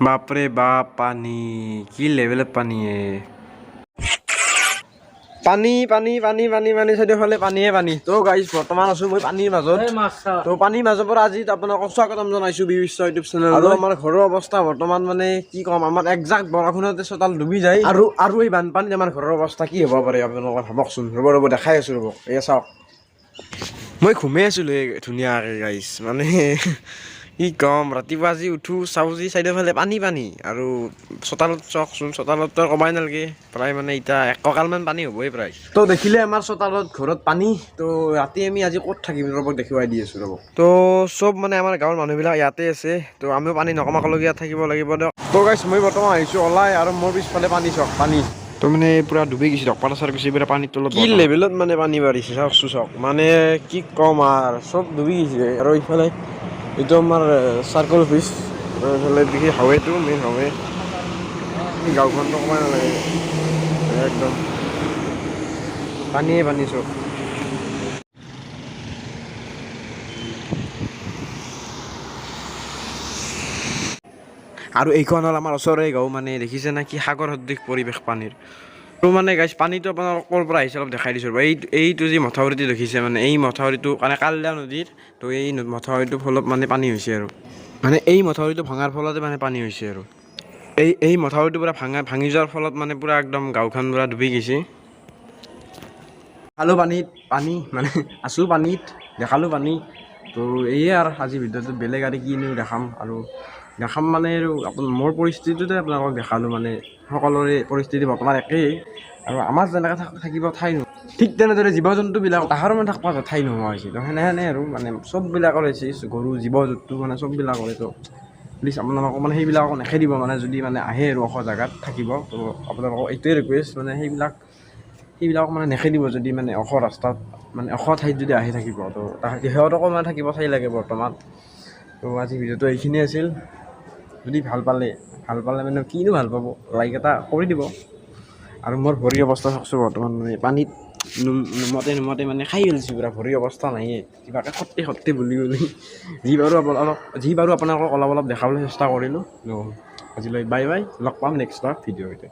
বাপৰে বাপ, পানী কি লেভেলত পানী এ। পানী পানী পানী পানী পানী, চাৰিওফালে পানীয়ে পানী। তো গাইজ, বৰ্তমান আছো মই পানীৰ মাজত। তো পানীৰ মাজৰ পৰা আজি আপোনালোকক স্বাগতম জনাইছো বি বিশ্ব ইউটিউব চেনেল। আৰু আমাৰ ঘৰৰ অৱস্থা বৰ্তমান মানে কি ক'ম, আমাৰ একজাক বৰষুণতে চোতাল ডুবি যায়। আৰু আৰু এই বানপানীত আমাৰ ঘৰৰ অৱস্থা কি হ'ব পাৰে আপোনালোকে ভাবকচোন। ৰ'ব ৰ'ব, দেখাই আছো ৰ'ব। এয়া চাওক, মই ঘুমাই আছিলোঁ এই ধুনীয়াকৈ গাইজ। মানে কি ক'ম, ৰাতিপুৱা আজি উঠো, চাওঁ যি চাৰিওফালে পানী পানী। আৰু চোতালত চাওকচোন, চোতালততো ক'বাই নালাগে, প্ৰায় মানে এতিয়া এক কঁকালমান পানী হ'বই প্ৰায়। তো দেখিলে আমাৰ চোতালত ঘৰত পানী। তো ৰাতি আমি আজি ক'ত থাকিম, ৰ'ব দেখুৱাই দি আছোঁ ৰ'ব। তো চব মানে আমাৰ গাঁৱৰ মানুহবিলাক ইয়াতে আছে। তো আমিও পানী নকমাকলৈকে ইয়াত থাকিব লাগিব দিয়ক। তো গাইজ, মই বৰ্তমান আহিছোঁ ওলাই আৰু মোৰ পিছফালে পানী চাওক, পানী। তো মানে পুৰা ডুবি গৈছে, ডকপাৰা চাৰ গৈছে পুৰা পানীৰ তলত। কি লেভেলত মানে পানী বাঢ়িছে চাওকচোন চাওক, মানে কি ক'ম আৰু, চব ডুবি গৈছে। আৰু ইফালে এইটো আমাৰ চাৰ্কল অফিচ, এইফালে দেখি হাৱেটো মেইন হাৱে। গাঁওখনটো ক'বই নালাগে, একদম পানীয়ে পানী চব। আৰু এইখন হ'ল আমাৰ ওচৰৰে গাঁও, মানে দেখিছে না কি সাগৰ সদৃশ পৰিৱেশ পানীৰ। আৰু মানে গাইজ, পানীটো আপোনালোকৰ ক'ৰ পৰা আহিছে অলপ দেখাই দিছোঁ ৰ'ব। এইটো যি মথাউৰিটো দেখিছে, মানে এই মথাউৰিটো মানে কালিয়া নদীৰ, তো এই মথাউৰিটোৰ ফলত মানে পানী হৈছে। আৰু মানে এই মথাউৰিটো ভঙাৰ ফলতে মানে পানী হৈছে। আৰু এই এই মথাউৰিটো পূৰা ভাঙি যোৱাৰ ফলত মানে পূৰা একদম গাঁওখন পূৰা ডুবি গৈছে। খালোঁ পানীত পানী, মানে আছোঁ পানীত, দেখালোঁ পানী। তো এয়ে আৰু আজি ভিডিঅ'টোত বেলেগ আৰু কিনো দেখাম। আৰু দেখাম মানে আৰু মোৰ পৰিস্থিতিটোতে আপোনালোকক দেখালোঁ, মানে সকলোৰে পৰিস্থিতি বৰ্তমান একেই। আৰু আমাৰ যেনেকৈ থাকিব ঠাই নোহোৱা, ঠিক তেনেদৰে জীৱ জন্তুবিলাক তাহাৰো মানে থাকিব ঠাই নোহোৱা হৈছে। তো সেনেহেনে আৰু মানে চববিলাকৰ হৈছে, গৰু জীৱ জন্তু মানে চববিলাকৰে। তো প্লিজ আপোনালোকক মানে সেইবিলাকক নেখেদিব, মানে যদি মানে আহে আৰু ওখ জেগাত থাকিব, তো আপোনালোকক এইটোৱে ৰিকুৱেষ্ট, মানে সেইবিলাকক মানে নেখেদিব। যদি মানে ওখ ৰাস্তাত মানে ওখ ঠাইত যদি আহি থাকিব, তো সিহঁতকো মানে থাকিব ঠাই লাগে বৰ্তমান। তো আজি ভিডিঅ'টো এইখিনিয়ে আছিল। যদি ভাল পালে, ভাল পালে মানে কিনো ভাল পাব, লাইক এটা কৰি দিব। আৰু মোৰ ভৰিৰ অৱস্থা চাওকচোন বৰ্তমান, মানে পানীত নুমতে নুমতে মানে খাই পেলাইছোঁ পুৰা, ভৰিৰ অৱস্থা নাইয়ে। কিবাকৈ সত্যি সত্যি বুলি বুলি যি পাৰোঁ আপোনালোকক অলপ অলপ দেখাবলৈ চেষ্টা কৰিলোঁ। আজিলৈ বাই বাই, লগ পাম নেক্সট ভিডিঅ'তে।